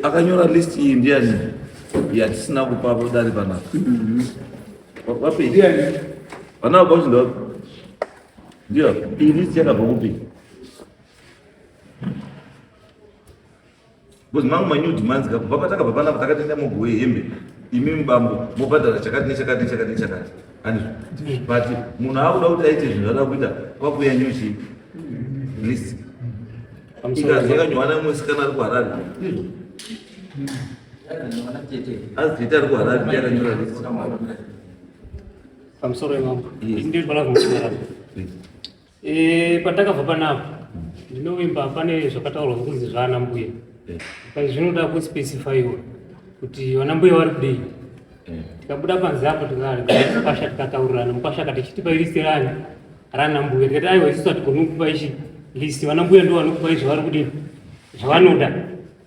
Akanyora list iyi ndiani yatisina kupa dare panapa? Vapi? Ndiani? Vana vabva kuti ndevapi? Ndiyo, iyi list yakabva kupi? Because mangu manew demands ka kubva patakabva panapa takatenda mugowe hembe imi mubambo mobhadhara chakati nechakati nechakati nechakati handizvo but munhu akuda kuti aite zvinhu zvaada kuita kwakuya new chi list ikazi yakanyorwa nemusikana ari kuHarare ndizvo azi tete ari kuHarare ndiye akanyora list. Pamusoro yemambo. Yes. Ndiri pana kumuchimara. Patakabva panapa ndinovimba pane zvakataurwa kunzi zvaana mbuya. But zvinoda kuspecifyiwa kuti vana mbuya vari kudei. Tikabuda panze apo tikamukwasha tikataurirana, mukwasha akati chitipa list rani rana mbuya, tikati aiwa isusu hatigoni kukupa ichi list, vana mbuya ndo vanokupa izvo vari kudini zvavanoda.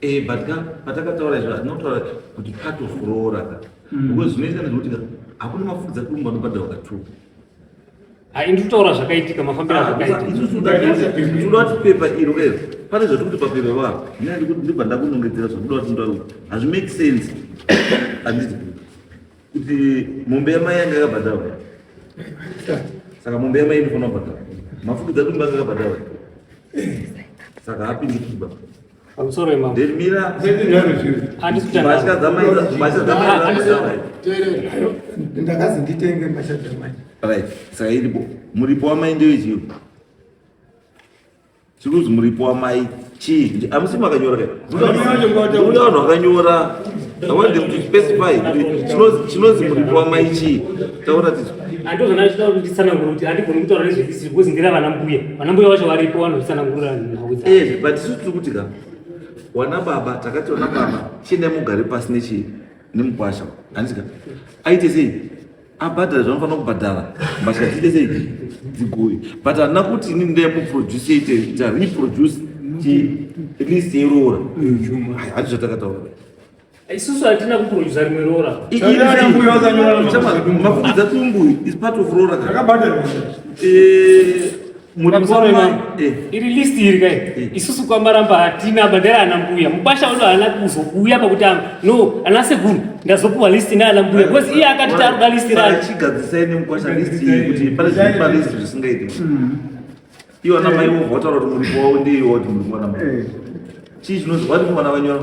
But ka patakataura izvo hatinotaura kuti part of roora ka because zvinoitika ndezvekuti ka hakuna mafudzi akurumba anobhadharwa ka2. Hai, ndiri kutaura zvakaitika, mafambiro azvakaita. Isusu tinoda kuti pepa iro ero pane zvatiri kuti papepa vavo ndibva ndakunongedzera zvakuda kuti nditaure kuti hazvimake sense handiti kuti mombe yamai yanga yakabhadharwa, saka mombe yamai inofanira kubhadharwa, mafukidza dumba anga akabhadharwa, saka haapindi kuba. Pamusoro yemambo. Then mira. Handisi kuita mbatya dzamai, mbatya dzamai dzakabhadharwa. Ndakazi nditenge mbatya dzamai. Right, saka iripo muripo wamai ndewechiyo chiri kuzi muripo wamai chii? Hamusi makanyora kai? Kuda vanhu vakanyora. I want them to specify kuti chinonzi muripo wamai chii. Taura tidzo. Handozvona ndichida kuti nditsanangure kuti handigoni kutaura nezvelist because ndira vana mbuya, vana mbuya vacho varipo vanozvitsanangurira nhau dzavo. But isusu tiri kuti ka wana baba, takati wana baba chiendai mugare pasi nechii nemukwasha, handisika aite sei abhadhara zvanofanira kubhadhara, mbatya dziite sei dziguye, but handina kuti ini ndee muproduce ite ita reproduce chi list yeroora. Handi zvatakataura. Isusu hatina kuprodusa rimwe roora. Mafukidza tumbu is part of roora ka. Zvakabhadharwa. Muripo Pamusoro wamai yemambo. Iri list iri kai isusu kwamaramba hatina bandera ana mbuya, mukwasha wedu haana kuzouya pakuti no ana sekuru ndazopuwa list naana mbuya because iye akati taruda list Saka rake. chigadzisai nemukwasha list iyi kuti pane zviri palist zvisingaiti. Iwo ana mai vobva vataura kuti muripo wavo ndeiwo, kuti muripo wana mai chii chinonzi vari vana vanyora.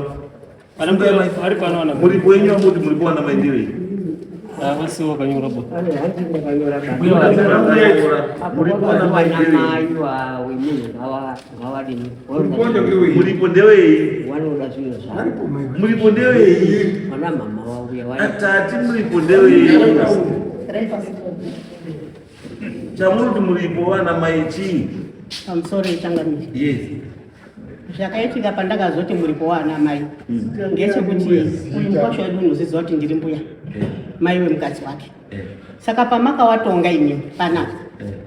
Vana mbuya vari pano, vana mbuya. Muripo wenyu wamoti muripo wana mai ndewei? Vasiwo vakanyora bo. Muripo wana mai ndewei? Mai wemunhu ngawadini? Muripo ndewei? Wanoda zvinhu zvavo. Varipo mai. Muripo ndewei? Vana mama vauya. Atati muripo ndewei? Chamuri kuti muripo wana mai chii? Pamusoro yechangamiri. Yes. Zvakaitika pandakazoti muripo waana mai ngechekuti uyu mukwasha wedu unoziziva kuti ndiri mbuya mai wemukadzi wake. Saka pamakawatonga imimi panapa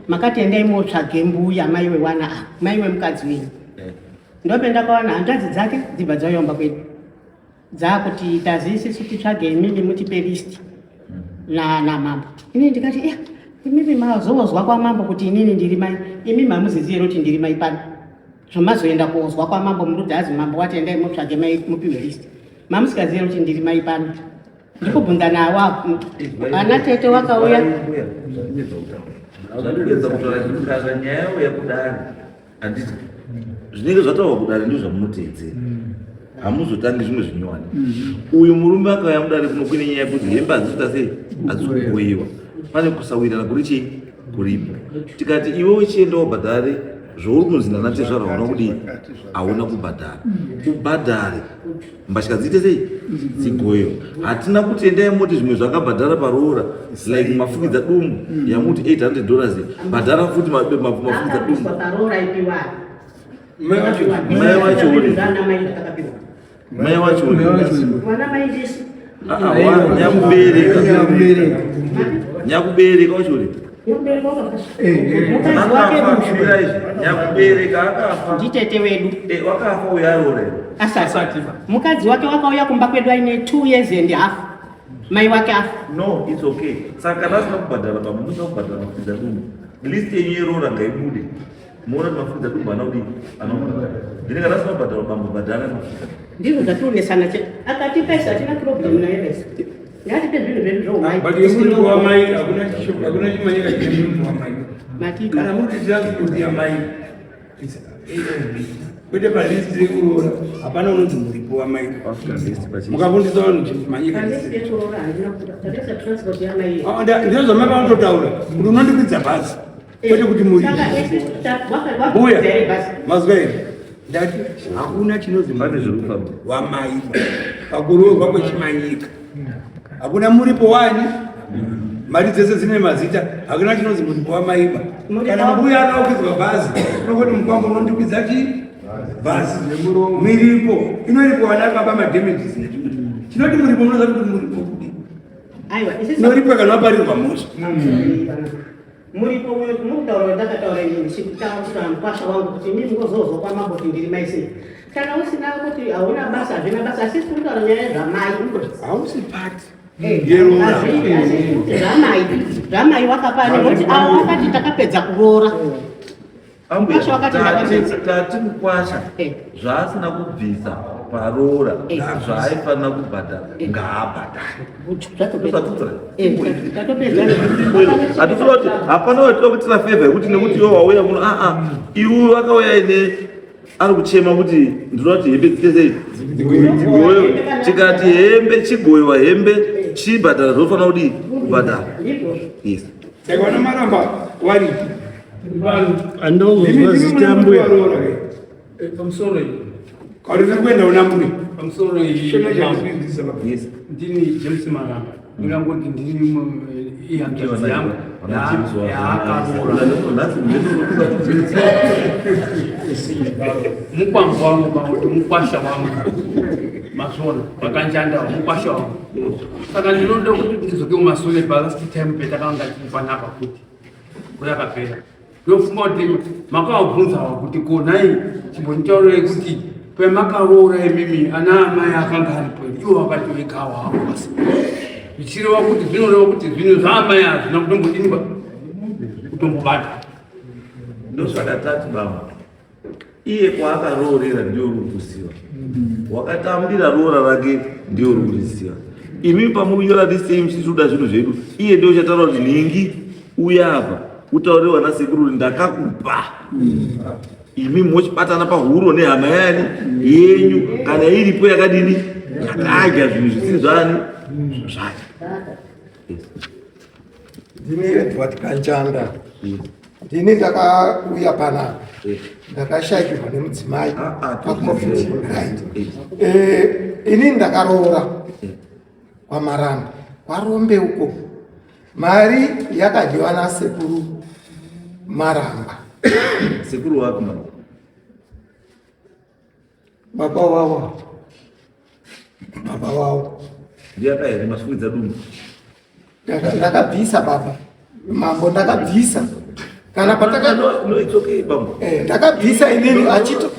makati endai motsvage mbuya mai wewana ava, mai wemukadzi wenyu. Ndopendakawana hanzvadzi dzake dzibva dzauya kwedu dzakuti tazi isisu titsvage imimi mutipe list namambo. Inini ndikati iya, imimi mazozwa kwamambo kuti inini ndiri mai, imimi hamuzizivi here kuti ndiri mai pano? Zvomazoenda kozwa kwamambo muri kuti hazi mambo wati endai mutsvage mai mupiwe list, mamusikazivi here kuti ndiri mai pano? Ndikubvunza nawo ana tete wakauya. Zvandikuedza kutaura kuti kana nyaya yauya kudare, handiti zvinenge zvataurwa kudare ndizvo zvamunoteedzera, hamuzotangi zvimwe zvinyowani. Uyu murume akauya mudare kuno kuine nyaya yekuti hembe hadzikuita sei, hadzisi kugoyiwa, pane kusawirirana kuri chii kuripo, tikati iwe uchienda wabhadhare zvauri kunzi nanatezvara hauna kudii, hauna kubhadhara, ubhadhare mbatya dziite sei dzigoyiwa. Hatina kuti endai moti zvimwe zvakabhadhara paroora like mafukidza dumbu yamuti $800, bhadhara futi mafukidza dumbu. Akabviswa paroora ipiwa Mai vacho. Mai vacho uri. Ana mai zvakakapiwa. Mai wacho uri. Vana mai ndisu. Ah, ah, nyakubereka. Nyakubereka. Nyakubereka wacho uri. Nyakubereka wakafa. Eh. Mukadzi wake Akafa, mushu. mira izvi. Nyakubereka akafa. Nditete wedu. Wakafa uyo aroora. Asati mukadzi wake wakauya kumba kwedu aine 2 years and half mai wake afa. No, it's okay. Saka kana asina kubhadhara, baba musina kubhadhara mafukidza dumbu, list yenyu yeroora ngaibude. Muona kuti mafukidza dumbu ana kudii anobhadhara. Ndine kana asina kubhadhara bambo bhadhara mafukidza. Ndizvo zvationesana chete. Akatipa isu hatina problem naye vese. Ngatipe zvinhu zvedu zvoumai. But yemuripo wamai hakuna hakuna chimanyika chine muripo wamai. Matipa. Kana muri kuti transport yamai it's A and B. Kwete palist rekuroora hapana unonzi muripo wamai. Mukafundisa vanhu chimanyika. Palist yekuroora handina kuda. Takaisa transport yamai. Ah, Ndizvo zvamai vanototaura kuti unondikwidza bhazi kwete kuti muripo. Saka isusu Mbuya, wakwidza here bhazi? mazwa here? Ndati hakuna chinonzi Pane zviri kufamba. wamai pakuroorwa kwechimanyika. Hakuna muripo wani mari dzese dzine mazita hakuna chinonzi muripo wamaiba. Kana mbuya anokwidzwa bhazi unongoti mukwambo unondikwidza chi bhazi miripo inoripwa vana baba madamages nechimwe. Chinoti muripo munoziva kuti muripo kudi Aiwa, isusu inoripwa kana waparirwa mhosva. Muripo uyo mukutaura ndakataura ini ndichitaura mukwasha wangu kuti inini ngozozwa kwamambo kuti ndiri mai sei. Kana usina kuti hauna basa hazvina basa asi tiri kutaura nyaya yezvamai. Hausi pati Eh, yeroora. asi kuti zvamai zvamai wakapa nekuti avo wakati takapedza kuroora. Ambuya, Mukwasha wakati ndakapedza. tati mukwasha Eh. zvaasina kubvisa paroora Eh. zvaaifanira kubhadhara ngaabhadhare. Zvatopedza. Zvatopedza. Eh, tatopedza. Hatitoda kuti hapana watinoda kuitira favor yekuti nekuti iwe wauya muno aa iwe wakauya ine ari kuchema kuti ndinoda kuti hembe dziite sei dzigowewe tikati hembe chigowewa hembe chibhadhara zvofanira kudii kubhadhara Ndizvozvo. yes Saka vana maramba waripi? Andozozwa zita mbuya. Pamusoro iyi, Kauri riri kuenda una mbuya. pamusoro iyi, Shona chandikuinzisa baba. yes ndini James Maramba. Ndingangoti ndini ihanzvadzi yangu Vana James wa- yaakaroora. Nhasi ndinokuda Mukwambo wangu kana kuti mukwasha wangu mazvona vakanjandawo mukwasha wangu. Saka ndinoda kuti ndidzoke mumasure palast time petakanga tiri panapa kuti gore rakapera. Ndofunga kuti makavabvunzawo kuti ko nhai chimbonditaurirai kuti pamakaroora imimi ana amai akanga aripo here ivo vakati vekawo havo basi. Zvichireva kuti zvinoreva kuti zvinhu zvaamai hazvina kutombodini kutombobata. Ndosaka tati baba iye kwaakaroorera ndiyo uri kuziva wakatambira roora rake ndiyo uri kuriziva imi pamuri kunyora this same muchiti zvinhu zvedu iye ndio uchataura kuti nhingi uya apa utaurire vana sekuru kuti ndakakupa imi mochibatana pahuro nehama yani yenyu kana iripo yakadini yakadya zvinhu zvisiri zvani zvake. Ndini Edward Kanjanda. Ndini ndakauya panapa. Ndakashayikirwa nemudzimai paCovid. Right. Inini ndakaroora kwaMaramba, kwaRombe uko. Mari yakadyiwa nasekuru Maramba. Sekuru wako mama? Baba wavo. Baba wavo. Ndiye akayere maswidza dumbu. Ndakabvisa baba. Mambo ndakabvisa. Kana pataka No, it's okay bambo. Ndakabvisa inini achito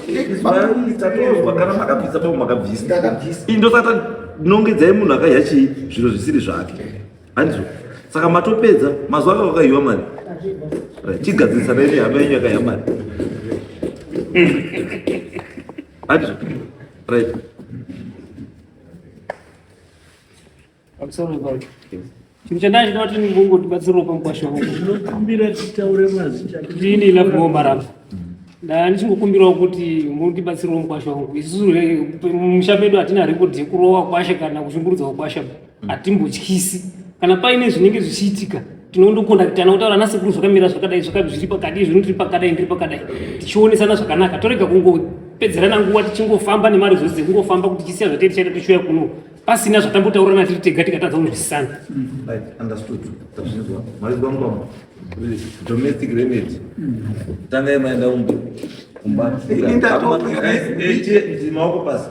Tatozwa kana makabvisa bambo makabvisa. Ndakabvisa. Ini ndosaka nongedzai munhu akadya chii zviro zvisiri zvake. Handizvo. Saka matopedza mazuva aka wakayiwa mari. Right, chigadzirisa naini hama yenyu yakadya mari. Handizvo. Right. Pamusoro pacho. Chinhu chandanga chinoda kuti ndingongotibatsirewo pamukwasha wangu. Tinokumbira titaure mazita. Ndini Lovemore Maramba. Ndichingokumbirawo kuti mundibatsirewo mukwasha wangu. Isusu mumusha medu hatina rekodhi yekurowa kwasha kana kushungurudzwa kwasha. Hatimbotyisi. Kana paine zvinenge zvichiitika tinondokondakitana kutaura nasekuru zvakamira zvakadai zviri pakadai zvino tiri pakadai ndiri pakadai tichionesana zvakanaka torega kungopedzerana nguva tichingofamba nemari dzose dzekungofamba kuti tichisiya zvatei tichaita tichiuya kuno pasina zvatambotaurana tiri tega tikatadza kunzwisisana. Right, understood. Tazvinzwa. Maizwa mkwambo. Domestic remedy. Tangai maenda kumba. Ini Maoko pasi.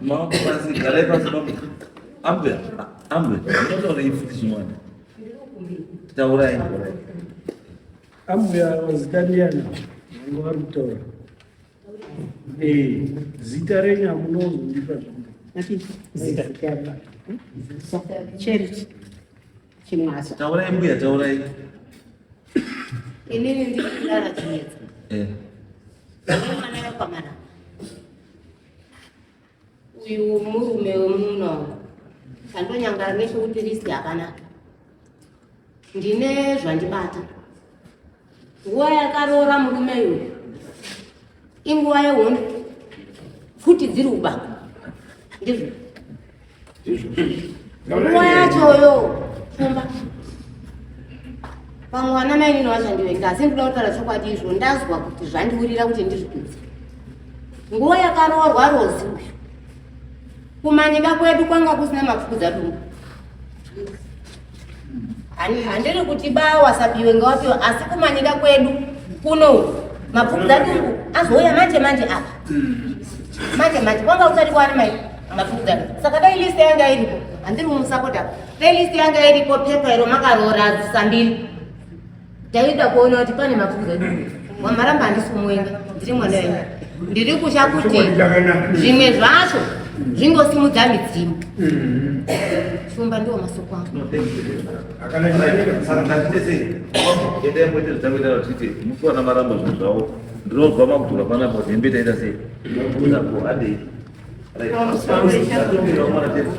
Maoko pasi, garai pasi bambo. Ambuya, ambuya. Ndinotaura ifuti zvimwana. Taurai. Ambuya zita ndiyani? Vanga vari kutaura. Zita renyu hamunozondipa zvangu. Zita. Charity Chimwasa. Taurai mbuya, taurai. Inini ndiri Clara Chinetsa. Eh. Mwana wekwamara. Uyu murume wemunhu wangu. Chandonyangara ngechekuti riski hapana. Ndine zvandibata. Nguva yakaroora murume uyu inguva yehondo, pfuti dziri kubaka. Ndizvo. Nguva yachoyo pfumba. Pamwe vana mainini vachandivenga asi ndinoda kutaura chokwadi izvo ndazwa kuti zvandiwirira kuti ndizvidudze. Nguva yakaroorwa Rozi uyu kumanyika kwedu kwanga kusina mapfukudza dumbu. Handiri kuti ba wasapiwe ngawapiwe asi kumanyika kwedu kuno mapfukudza dumbu azouya manje manje apa. Manje manje kwanga kusati kwani mai mapfukudza dumbu. Saka dai list yanga iripo handiri kumusapota. Dai list yanga iripo pepa iro makaroora sambiri. Taida kuona kuti pane mapfukudza dumbu. Wamaramba handisi kumuenga ndiri mwana wenyu. Ndiri kutya kuti zvimwe zvacho zvingosimudza midzimu. Shumba ndiwo masoko angu. No, thank you. Saka ndatite sei? Endai muite zvitangoita kuti musi wana maramba zvinhu zvavo. Ndinozwa makudhura panapa kuti hembe taita sei? Kuzapo adei. Right. Mwana tete.